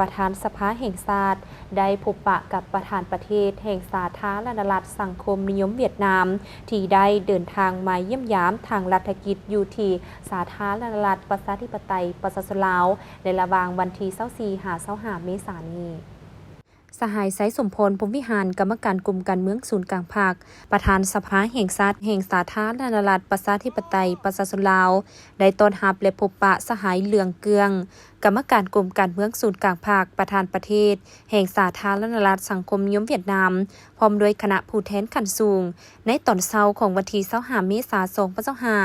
ປະທານສະພາແຫ່ງຊາດ ໄດ້ພົບປະກັບປະທານປະເທດແຫ່ງສາທາລະນະລັດສັງຄົມນິຍົມຫວຽດນາມ ທີ່ໄດ້ເດີນທາງມາຢ້ຽມຢາມທາງລັດຖະກິດຢູ່ທີ່ສາທາລະນະລັດປະຊາທິປະໄຕປະຊາຊົນລາວ ໃນລະຫວ່າງວັນທີຊາວສີ່ຫາຊາວຫ້າເມສານີ້. ສະຫາຍ ໄຊສົມພອນ ພົມວິຫານ ກຳມະການກົມການເມືອງສູນກາງພັກ ປະທານສະພາແຫ່ງຊາດແຫ່ງສາທາລະນະລັດປະຊາທິປະໄຕປະຊາຊົນລາວ ໄດ້ຕ້ອນຮັບ ແລະ ພົບປະສະຫາຍ ເຫຼືອງ ເກືອງ ກຳມະການກົມການເມືອງສູນກາງພັກ ປະທານປະເທດແຫ່ງສາທາລະນະລັດສັງຄົມນິຍົມຫວຽດນາມ ພ້ອມດ້ວຍຄະນະຜູ້ແທນຂັ້ນສູງ ໃນຕອນເຊົ້າຂອງວັນທີຊາວຫ້າເມສາສອງພັນຊາວຫ້າ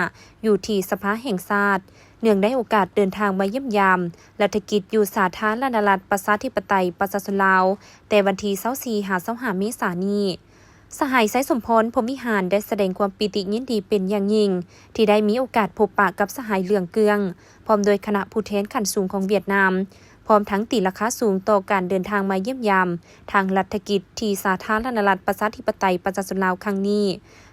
ຢູ່ທີ່ສະພາແຫ່ງຊາດ ເນື່ອງໃນໂອກາດເດີນທາງມາຢ້ຽມຢາມລັດຖະກິດຢູ່ສາທາລະນະລັດປະຊາທິປະໄຕປະຊາຊົນລາວ ແຕ່ວັນທີຊາວສີ່ຫາຊາວຫ້າເມສານີ້. ສະຫາຍ ໄຊສົມພອນ ພົມວິຫານ ໄດ້ສະແດງຄວາມປີຕິຍິນດີເປັນຢ່າງຍິ່ງ ທີ່ໄດ້ມີໂອກາດພົບປະກັບສະຫາຍ ເຫຼືອງ ເກືອງ ພ້ອມດ້ວຍຄະນະຜູ້ແທນຂັ້ນສູງຂອງຫວຽດນາມ, ພ້ອມທັງຕີລາຄາສູງຕໍ່ການເດີນທາງມາຢ້ຽມຢາມທາງລັດຖະກິດທີ່ສາທາລະນະລັດປະຊາທິປະໄຕປະຊາຊົນລາວຄັ້ງນີ້,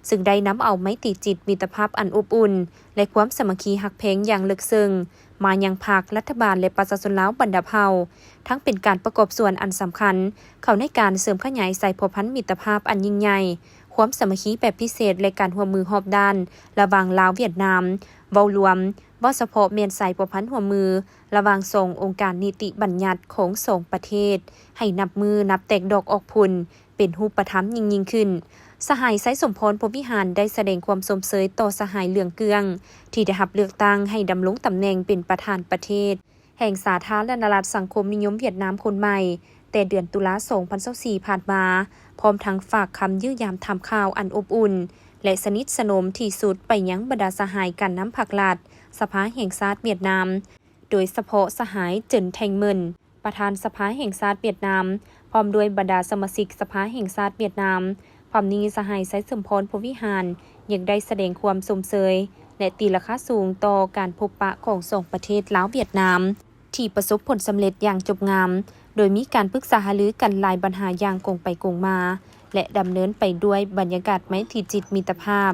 ຊຶ່ງໄດ້ນຳເອົາໄມຕີຈິດມິດຕະພາບອັນອົບອຸ່ນ ແລະ ຄວາມສາມັກຄີຮັກແພງຢ່າງເລິກເຊິ່ງ ມາຍັງພັກ, ລັດຖະບານ ແລະ ປະຊາຊົນລາວບັນດາເຜົ່າ, ທັງເປັນການປະກອບສ່ວນອັນສຳຄັນເຂົ້າໃນການເສີມຂະຫຍາຍສາຍພົວພັນມິດຕະພາບອັນຍິ່ງໃຫຍ່, ຄວາມສາມັກຄີແບບພິເສດ ແລະ ການຮ່ວມມືຮອບດ້ານລະຫວ່າງລາວ-ຫວຽດນາມ. ເວົ້າລວມ, ເວົ້າສະເພາະແມ່ນສາຍພົວພັນຮ່ວມມືລະຫວ່າງສອງອົງການນິຕິບັນຍັດຂອງສອງປະເທດ ໃຫ້ນັບມື້ນັບແຕກດອກອອກຜົນ ເປັນຮູບປະທຳຍິ່ງໆຂຶ້ນ. ສະຫາຍ ໄຊສົມພອນ ພົມວິຫານ ໄດ້ສະແດງຄວາມຊົມເຊີຍຕໍ່ສະຫາຍ ເຫຼືອງ ເກືອງ ທີ່ໄດ້ຮັບເລືອກຕັ້ງໃຫ້ດຳລົງຕຳແໜ່ງເປັນປະທານປະເທດແຫ່ງສາທາລະນະລັດສັງຄົມນິຍົມຫວຽດນາມຄົນໃໝ່ ແຕ່ເດືອນຕຸລາສອງພັນຊາວສີ່ຜ່ານມາ, ພ້ອມທັງຝາກຄຳຢ້ຽມຢາມຖາມຂ່າວອັນອົບອຸ່ນ ແລະ ສະໜິດສະໜົມທີ່ສຸດໄປຍັງບັນດາສະຫາຍການນຳພັກລັດ, ສະພາແຫ່ງຊາດຫວຽດນາມ, ໂດຍສະເພາະສະຫາຍ ເຈິນ ແທງເໝິນ ປະທານສະພາແຫ່ງຊາດຫວຽດນາມ, ພ້ອມດ້ວຍບັນດາສະມາຊິກສະພາແຫ່ງຊາດຫວຽດນາມ. ພ້ອມນີ້, ສະຫາຍ ໄຊສົມພອນ ພົມວິຫານ ຍັງໄດ້ສະແດງຄວາມຊົມເຊີຍ ແລະ ຕີລາຄາສູງຕໍ່ການພົບປະຂອງສອງປະເທດລາວ-ຫວຽດນາມ ທີ່ປະສົບຜົນສຳເລັດຢ່າງຈົບງາມ, ໂດຍມີການປຶກສາຫາລືກັນຫຼາຍບັນຫາຢ່າງກົງໄປກົງມາ ແລະ ດຳເນີນໄປດ້ວຍບັນຍາກາດໄມຕີຈິດມິດຕະພາບ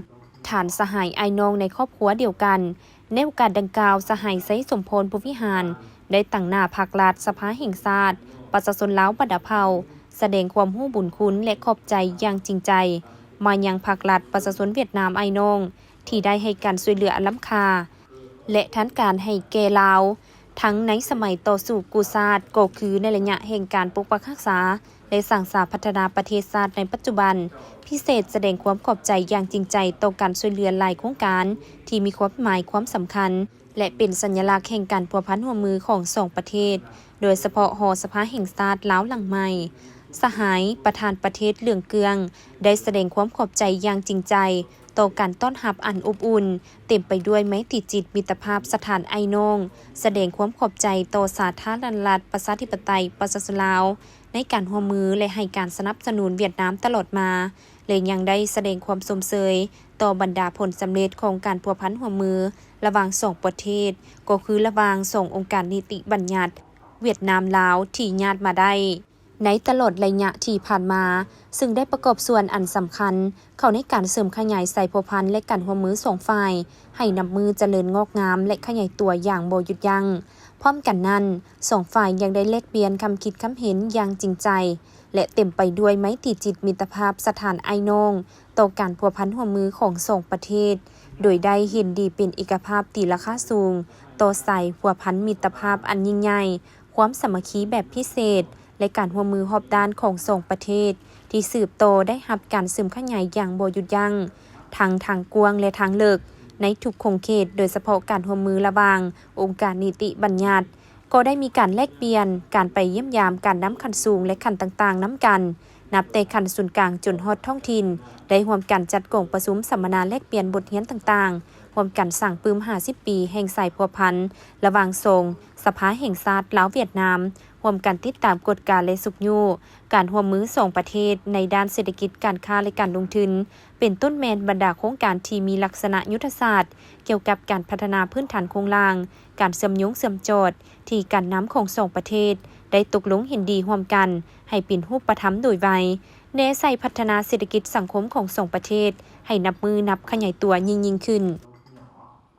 ຖານສະຫາຍອ້າຍນ້ອງໃນຄອບຄົວດຽວກັນ. ໃນໂອກາດດັ່ງກ່າວ, ສະຫາຍ ໄຊສົມພອນ ພົມວິຫານ ໄດ້ຕາງໜ້າພັກລັດ, ສະພາແຫ່ງຊາດ, ປະຊາຊົນລາວບັນດາເຜົ່າ ສະແດງຄວາມຮູ້ບຸນຄຸນ ແລະ ຂອບໃຈຢ່າງຈິງໃຈ ມາຍັງພັກລັດ, ປະຊາຊົນຫວຽດນາມອ້າຍນ້ອງ ທີ່ໄດ້ໃຫ້ການຊ່ວຍເຫຼືອອັນລ້ຳຄ່າ ແລະ ທາງການໃຫ້ແກ່ລາວ ທັງໃນສະໄໝຕໍ່ສູ້ກູ້ຊາດ ກໍຄືໃນໄລຍະແຫ່ງການປົກປັກຮັກສາ ແລະ ສ້າງສາພັດທະນາປະເທດຊາດໃນປັດຈຸບັນ, ພິເສດສະແດງຄວາມຂອບໃຈຢ່າງຈິງໃຈຕໍ່ການຊ່ວຍເຫຼືອຫຼາຍໂຄງການທີ່ມີຄວາມໝາຍຄວາມສຳຄັນ ແລະ ເປັນສັນຍະລັກແຫ່ງການພົວພັນຮ່ວມມືຂອງສອງປະເທດ, ໂດຍສະເພາະຫໍສະພາແຫ່ງຊາດລາວຫຼັງໃໝ່. ສະຫາຍປະທານປະເທດ ເຫຼືອງ ເກືອງ ໄດ້ສະແດງຄວາມຂອບໃຈຢ່າງຈິງໃຈ ຕໍ່ການຕ້ອນຮັບອັນອົບອຸ່ນ, ເຕັມໄປດ້ວຍໄມຕີຈິດມິດຕະພາບສະຖານອ້າຍນ້ອງ, ສະແດງຄວາມຂອບໃຈຕໍ່ສາທາລະນະລັດປະຊາທິປະໄຕປະຊາຊົນລາວ ໃນການຮ່ວມມື ແລະ ໃຫ້ການສະໜັບສະໜູນຫວຽດນາມຕະຫຼອດມາ ແລະ ຍັງໄດ້ສະແດງຄວາມຊົມເຊີຍຕໍ່ບັນດາຜົນສຳເລັດຂອງການພົວພັນຮ່ວມມືລະຫວ່າງສອງປະເທດ, ກໍຄືລະຫວ່າງສອງອົງການນິຕິບັນຍັດຫວຽດນາມ-ລາວ ທີ່ຍາດມາໄດ້ ໃນຕະຫຼອດໄລຍະທີ່ຜ່ານມາ, ຊຶ່ງໄດ້ປະກອບສ່ວນອັນສຳຄັນເຂົ້າໃນການເສີມຂະຫຍາຍສາຍພົວພັນ ແລະ ການຮ່ວມມືສອງຝ່າຍ ໃຫ້ນັບມື້ຈະເລີນງອກງາມ ແລະ ຂະຫຍາຍຕົວຢ່າງບໍ່ຢຸດຢັ້ງ. ພ້ອມກັນນັ້ນ, ສອງຝ່າຍຍັງໄດ້ແລກປ່ຽນຄຳຄິດຄຳເຫັນຢ່າງຈິງໃຈ ແລະ ເຕັມໄປດ້ວຍໄມຕີຈິດມິດຕະພາບສະຖານອ້າຍນ້ອງ ຕໍ່ການພົວພັນຮ່ວມມືຂອງສອງປະເທດ, ໂດຍໄດ້ເຫັນດີເປັນເອກະພາບຕີລາຄາສູງຕໍ່ສາຍພົວພັນມິດຕະພາບອັນຍິ່ງໃຫຍ່, ຄວາມສາມັກຄີແບບພິເສດ ແລະ ການຮ່ວມມືຮອບດ້ານຂອງສອງປະເທດ ທີ່ສືບຕໍ່ໄດ້ຮັບການເສີມຂະຫຍາຍຢ່າງບໍ່ຢຸດຢັ້ງ ທັງທາງກວ້າງ ແລະ ທາງເລິກ ໃນທຸກຂົງເຂດ, ໂດຍສະເພາະການຮ່ວມມືລະຫວ່າງອົງການນິຕິບັນຍັດ, ກໍໄດ້ມີການແລກປ່ຽນ, ການໄປຢ້ຽມຢາມການນຳຂັ້ນສູງ ແລະ ຂັ້ນຕ່າງໆນຳກັນ, ນັບແຕ່ຂັ້ນສູນກາງຈົນຮອດທ້ອງຖິ່ນ, ໄດ້ຮ່ວມກັນຈັດກອງປະຊຸມສຳມະນາແລກປ່ຽນບົດຮຽນຕ່າງໆ, ຮ່ວມກັນສ້າງປຶ້ມຫ້າສິບປີແຫ່ງສາຍພົວພັນລະຫວ່າງສອງສະພາແຫ່ງຊາດລາວ-ຫວຽດນາມ, ຮ່ວມກັນຕິດຕາມກວດກາ ແລະ ຊຸກຍູ້ການຮ່ວມມືສອງປະເທດໃນດ້ານເສດຖະກິດ, ການຄ້າ ແລະ ການລົງທຶນ, ເປັນຕົ້ນແມ່ນບັນດາໂຄງການທີ່ມີລັກສະນະຍຸດທະສາດກ່ຽວກັບການພັດທະນາພື້ນຖານໂຄງລ່າງ, ການເຊື່ອມໂຍງເຊື່ອມຈອດ ທີ່ການນຳຂອງສອງປະເທດໄດ້ຕົກລົງເຫັນດີຮ່ວມກັນໃຫ້ເປັນຮູບປະທຳໂດຍໄວ, ແນໃສ່ພັດທະນາເສດຖະກິດສັງຄົມຂອງສອງປະເທດໃຫ້ນັບມື້ນັບຂະຫຍາຍຕົວຍິ່ງໆຂຶ້ນ.